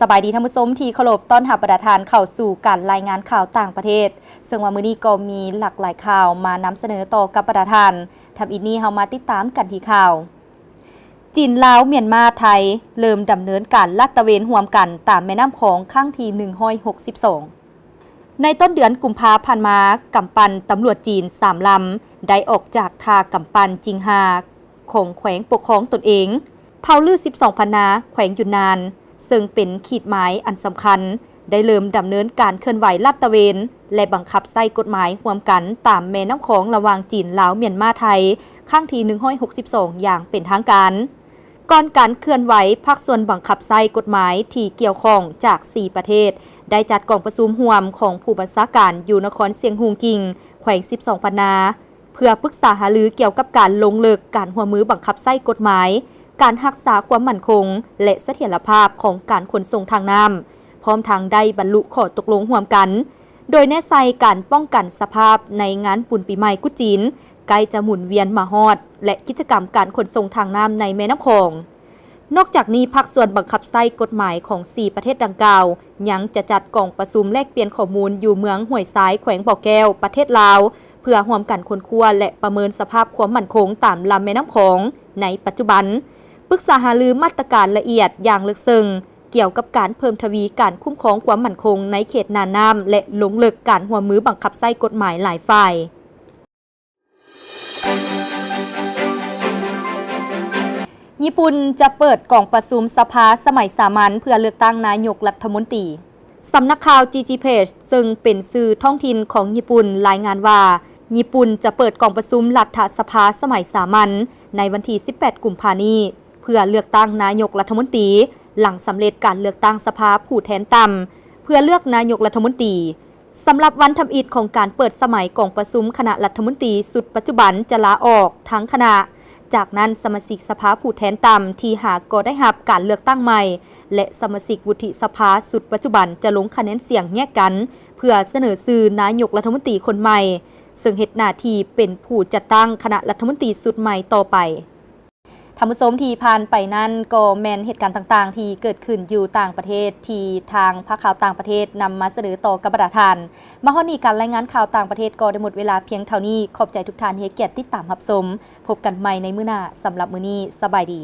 ສະບາຍດີທ່ານຜູ້ຊົມທີ່ເຄົາລົບ, ຕ້ອນຮັບບັນດາທ່ານເຂົ້າສູ່ການລາຍງານຂ່າວຕ່າງປະເທດ, ເຊິ່ງວ່າມື້ນີ້ກໍມີຫຼາກຫຼາຍຂ່າວມານຳສະເໜີຕໍ່ກັບບັນດາທ່ານ. ທຳອິດນີ້ເຮົາມາຕິດຕາມກັນທີ່ຂ່າວ. ຈີນ, ລາວ, ມຽນມາ, ໄທ ເລີ່ມດຳເນີນການລາດຕະເວນຮ່ວມກັນຕາມແມ່ນ້ຳຂອງຄັ້ງທີໜຶ່ງຮ້ອຍຫົກສິບສອງ. ໃນຕົ້ນເດືອນກຸມພາຜ່ານມາ, ກຳປັ່ນຕຳຫຼວດຈີນສາມລຳໄດ້ອອກຈາກທ່າກຳປັ່ນຈິງຮາ ຂອງແຂວງປົກຄອງຕົນເອງ ເຜົ່າລື້ສິບສອງພັນນາ ແຂວງຢຸນນານ ເຊິ່ງເປັນຂີດໝາຍອັນສຳຄັນ ໄດ້ເລີ່ມດຳເນີນການເຄື່ອນໄຫວລາດຕະເວນ ແລະ ບັງຄັບໃຊ້ກົດໝາຍຮ່ວມກັນຕາມແມ່ນ້ຳຂອງລະຫວ່າງຈີນ, ລາວ, ມຽນມາ, ໄທ ຄັ້ງທີໜຶ່ງຮ້ອຍຫົກສິບສອງ ຢ່າງເປັນທາງການ. ກ່ອນການເຄື່ອນໄຫວ, ພາກສ່ວນບັງຄັບໃຊ້ກົດໝາຍທີ່ກ່ຽວຂ້ອງຈາກສີ່ປະເທດ ໄດ້ຈັດກອງປະຊຸມຮ່ວມຂອງຜູ້ບັນຊາການຢູ່ນະຄອນຊຽງຮຸ່ງກິ່ງ ແຂວງສິບສອງພັນນາ ເພື່ອປຶກສາຫາລືກ່ຽວກັບການລົງເລິກການຮ່ວມມືບັງຄັບໃຊ້ກົດໝາຍ, ການຮັກສາຄວາມໝັ້ນຄົງ ແລະ ສະຖຽນລະພາບຂອງການຂົນສົ່ງທາງນ້ຳ, ພ້ອມທັງໄດ້ບັນລຸຂໍ້ຕົກລົງຮ່ວມກັນ ໂດຍແນະໃສ່ການປ້ອງກັນສະພາບໃນງານບຸນປີໃໝ່ກຸດຈີນໃກ້ຈະໝູນວຽນມາຮອດ ແລະ ກິດຈະກຳການຂົນສົ່ງທາງນ້ຳໃນແມ່ນ້ຳຂອງ. ນອກຈາກນີ້, ພາກສ່ວນບັງຄັບໃຊ້ກົດໝາຍຂອງສີ່ປະເທດດັ່ງກ່າວ ຍັງຈະຈັດກອງປະຊຸມແລກປ່ຽນຂໍ້ມູນຢູ່ເມືອງຫ້ວຍຊາຍ ແຂວງບໍ່ແກ້ວ ປະເທດລາວ ເພື່ອຮ່ວມກັນຄົ້ນຄວ້າ ແລະ ປະເມີນສະພາບຄວາມໝັ້ນຄົງຕາມລຳແມ່ນ້ຳຂອງໃນປັດຈຸບັນ, ປຶກສາຫາລືມາດຕະການລະອຽດຢ່າງເລິກເຊິ່ງ ກ່ຽວກັບການເພີ່ມທະວີການຄຸ້ມຄອງຄວາມໝັ້ນຄົງໃນເຂດນ່ານນ້ຳ ແລະ ລົງເລິກການຮ່ວມມືບັງຄັບໃຊ້ກົດໝາຍຫຼາຍຝ່າຍ. ຍີ່ປຸ່ນຈະເປີດກອງປະຊຸມສະພາສະໄໝສາມັນເພື່ອເລືອກຕັ້ງນາຍົກລັດຖະມົນຕີ. ສຳນັກຂ່າວ ຈີຈີ Press ເຊິ່ງເປັນສື່ທ້ອງຖິ່ນຂອງຍີ່ປຸ່ນລາຍງານວ່າ, ຍີ່ປຸ່ນຈະເປີດກອງປະຊຸມລັດຖະສະພາສະໄໝສາມັນໃນວັນທີສິບແປດ ກຸມພານີ້ ເພື່ອເລືອກຕັ້ງນາຍົກລັດຖະມົນຕີ ຫຼັງສຳເລັດການເລືອກຕັ້ງສະພາຜູ້ແທນຕ່ຳ ເພື່ອເລືອກນາຍົກລັດຖະມົນຕີ. ສຳລັບວັນທຳອິດຂອງການເປີດສະໄໝກອງປະຊຸມຄະນະລັດຖະມົນຕີຊຸດປັດຈຸບັນຈະລາອອກທັງຄະນະ. ຈາກນັ້ນ, ສະມາຊິກສະພາຜູ້ແທນຕ່ຳທີ່ຫາກໍໄດ້ຮັບການເລືອກຕັ້ງໃໝ່ ແລະ ສະມາຊິກວຸດທິສະພາຊຸດປັດຈຸບັນຈະລົງຄະແນນສຽງແຍກກັນ ເພື່ອສະເໜີຊື່ນາຍົກລັດຖະມົນຕີຄົນໃໝ່, ເຊິ່ງເຮັດໜ້າທີ່ເປັນຜູ້ຈັດຕັ້ງຄະນະລັດຖະມົນຕີຊຸດໃໝ່ຕໍ່ໄປ. ທ່ານຜູ້ຊົມທີ່ຜ່ານໄປນັ້ນ ກໍແມ່ນເຫດການຕ່າງໆທີ່ເກີດຂຶ້ນຢູ່ຕ່າງປະເທດ ທີ່ທາງພາກຂ່າວຕ່າງປະເທດນຳມາສະເໜີຕໍ່ກັບບັນດາທ່ານ. ມາຮອດນີ້ ການລາຍງານຂ່າວຕ່າງປະເທດກໍໄດ້ໝົດເວລາພຽງເທົ່ານີ້. ຂອບໃຈທຸກທ່ານທີ່ໃຫ້ກຽດຕິດຕາມຮັບຊົມ. ພົບກັນໃໝ່ໃນມື້ໜ້າ. ສຳລັບມື້ນີ້, ສະບາຍດີ.